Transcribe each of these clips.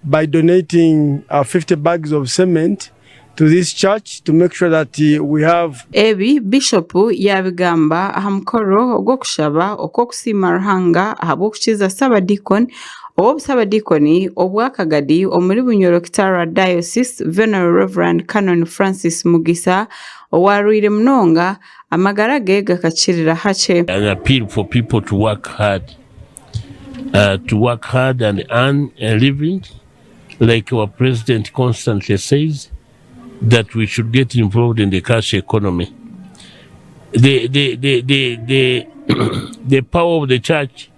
By donating 50 bags of cement to this church to make sure that we have. Ebi Bishopu yaabigamba aha mukoro gw'okushaba okw'okusiima Ruhanga ahabw'okukiza Ssabadiikoni ow'obusabadiikoni obwa Kagadi omuri Bunyoro Kitara Diocese, Venerable Rev. Canon Francis Mugisa owaarwaire munonga amagara ge gakakirira hakye. An appeal for people to work hard. To work hard and earn a living like our president constantly says that we should get involved in the cash economy. The, the, the, the, the, the power of the church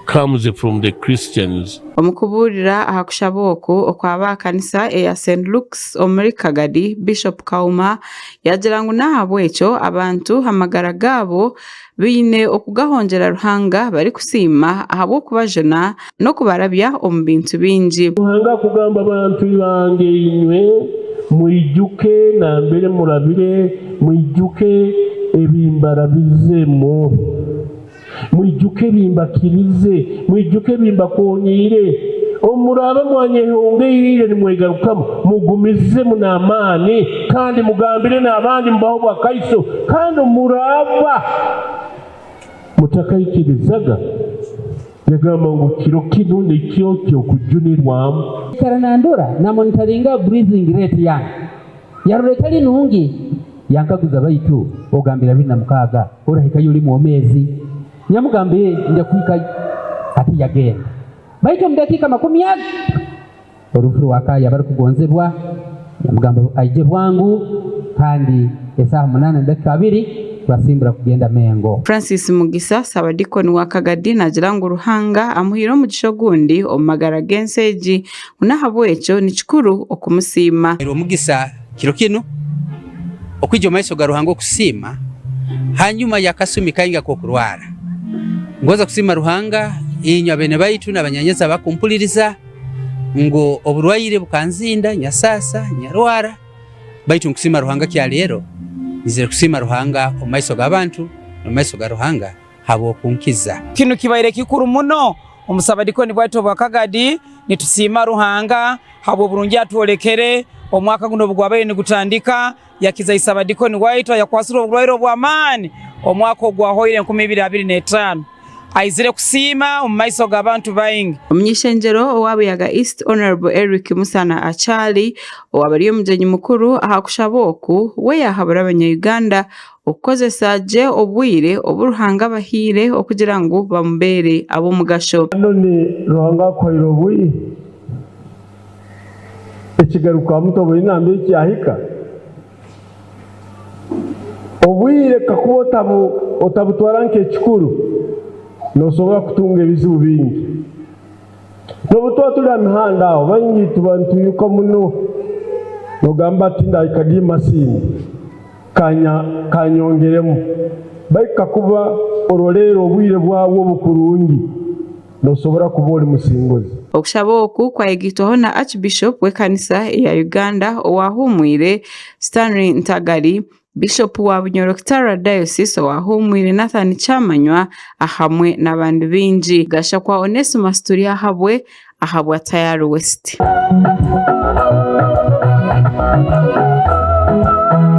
comes from the Christians. Omu kubuurira aha kushaba oku okwa baakanisa eya St Luke's omuri Kagadi, Bishop Kauma yaagira ngu n'ahabw'ekyo abantu amagara gaabo Baine okugahongyera Ruhanga barikusiima ahabw'okubajuna n'okubarabya omu bintu bingi. Ruhanga akugamba, Bantu bange inywe, mwijuke nambere murabire, mwijuke ebi mbarabizemu, mwijuke ebi mbakirize, mwijuke ebi mbakoonyeire. Obu muraaba mwanyehongeire nimwegarukamu, mugumizemu n'amaani kandi mugambire n'abandi mubahe obwakaiso. Kandi obu muraaba mutakaikirizaga, yagamba ngu kiro kinu nikyo ky'okujunirwamu. Yaikara nandora namonitaringa breathing rate yange, yarora etali nungi, yankaguza baitu ogambire 26 orahikayo oli mwomeezi? Nyamugamba ee nja kuhikayo. Hati yagenda. Baitu omu dakiika makumi aga, orufu rwakaayo abarukugonzebwa, yamugamba aije bwangu, kandi esaaha munaana na dakika abiri twasimbura kugenda Mengo. Francis Mugisa, Saabadiikoni wa Kagadi naagira ngu Ruhanga amuhaire omugisha ogundi omu magara g'ensi egi ngu n'ahabw'ekyo ni kikuru okumusiima. Hairwe omugisa kiro kinu okwija omu maiso ga Ruhanga okusiima hanyuma y'akasumi kaingi ak'okurwara. Ngonza kusiima Ruhanga inywe abene baitu n'abanyanyazi abakumpuliriza ngu oburwaire bukanzinda nyasaasa nyarwara baitu nkusiima Ruhanga kyaleero nyizire kusiima Ruhanga omu maiso g'abantu n'omu maiso ga Ruhanga habw'okunkiza. Kinu kibaire kikuru muno omu Sabadikoni bwaitu obwa Kagadi. Nitusiima Ruhanga habw'oburungi atwolekere omwaka gunu obugwabaire nigutandika, yakiza Isabadikoni waitu ayakwasirwe oburwaire obw'amaani omwaka ogwahoire 2025. Aizire kusiima omu maiso g'abantu baingi. Omuny'eishengyero owa Buyaga East Honourable Eric Musana Achali owaaba ari omugyenyi mukuru aha kushaba oku, we yaahabura abanya-Uganda Okukozesa gye obwire obu Ruhanga abahaire okugira ngu bamubeere ab'omugasho. None Ruhanga akuhaire obwire? Ekigarukamu toboine nambere kyahika? Obwire kakuba otabutwara nk'ekikuru, nosobora kutunga ebizibu bingi. N'obu tuba turi aha mihanda aho, baingi tuba nitwiruka muno, nogamba ati ndahika di Masindi? Kanyongeremu. Baitu kakuba oroleera obwire bwawe obu kurungi, nosobora kuba oli musinguzi. Okushaba oku kwayegaitwaho na Archbishop w'ekanisa eya Uganda owahuumwire, Stanley Ntagali, Bishop wa Bunyoro Kitara Diocese owahuumwire Nathan Kyamanywa ahamwe n'abandi baingi. Gashakwa Onesimus Turyahabwe ahabwa Tayari West.